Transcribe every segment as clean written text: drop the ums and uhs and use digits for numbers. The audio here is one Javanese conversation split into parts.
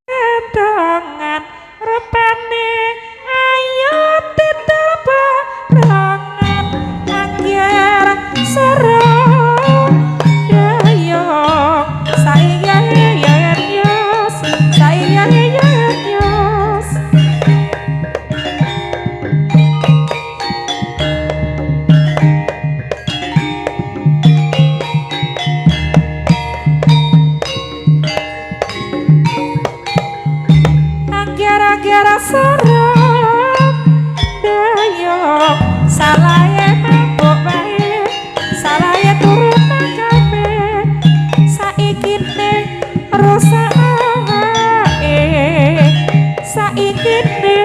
Ketongan rupane ayo titel barengan angger soro dayong saya yos saya yos. Angger-angger sorong dayong salahe mabuk wae salahe turu nang kafe saiki ne rusak awake saiki ne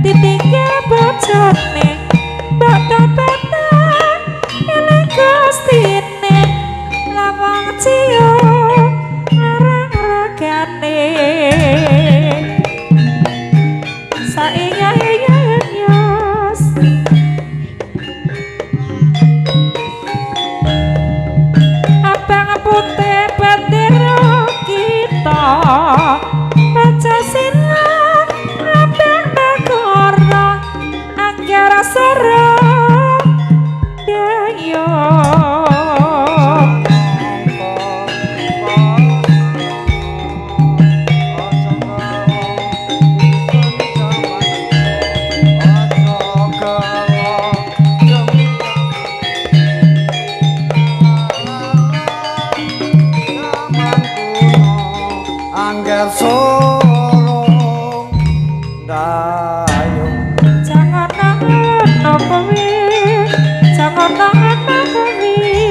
ditinggal bojone mbok tobat eling gustine lawang cium larang regane. Saya yos abang putih bendera kita Pancasila lambang negara anggara soro dayong. Angger sorong dayung. Jangan ngono kowe, jangan ngono kowe.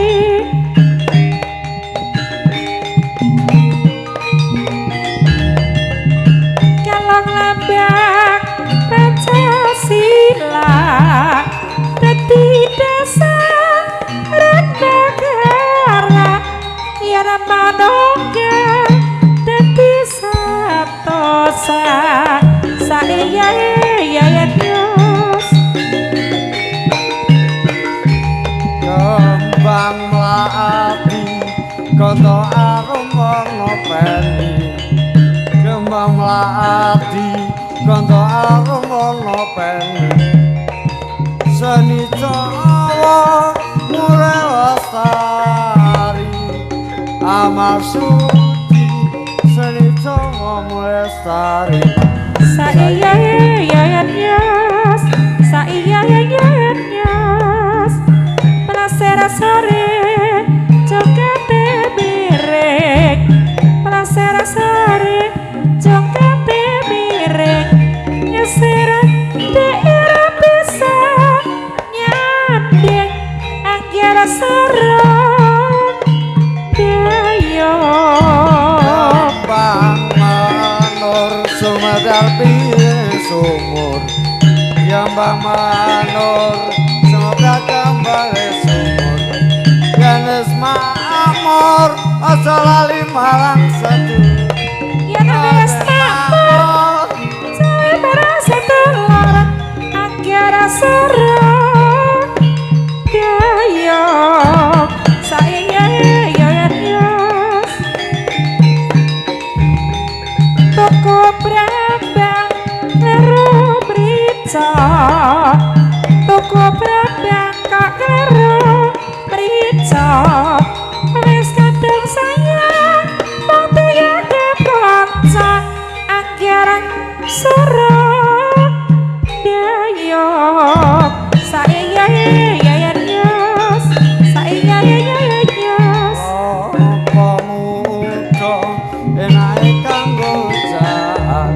Kalong lambang Pancasila dadi dasar negara yen manunggal dadi satosa saya ya yos. Kembang mlati kanta arum warna peni. Kembang mlati kanta arum warna peni. Seni Jawa murah lestari amal suci seni Jawa lestari. Saya ya yos saya ya yos pelasera sore jongkate miring pelasera sore jongkate miring nyesir daerah bisa nyandeng anggara sorong dayong. Kembang manur sumedal piye sumur. Kembang manur sumedal kembang sumur. Yen wis makmur aja lali marang sedulur. Yen wis makmur jawe marang sedulur anggara sorong dayong saya ya yos. Toko brambang kleru mrica toko brambang kok kleru mrica wis kadung sayang mung tuyake kanca anggaran sorong dayong saya ya yos saya ya yos. Apa muda enake kanggo jahan.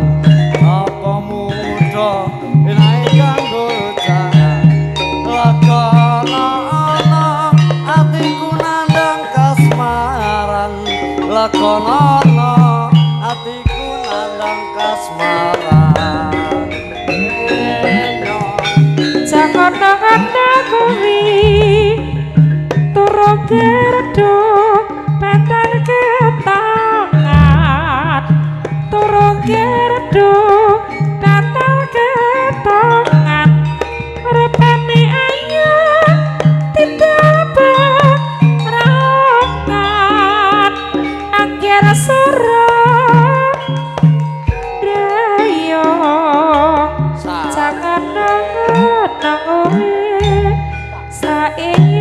Apa muda enake kanggo jahan. Lakana ana atiku nandhang kasmaran. Lakana ana atiku nandhang kasmaran. Jangan ngono kuwi turu gerdo bantal ketangan turu gerdo bantal ketangan rupane ayu tidak berangan. Ngono-ngono kuwi. Saiki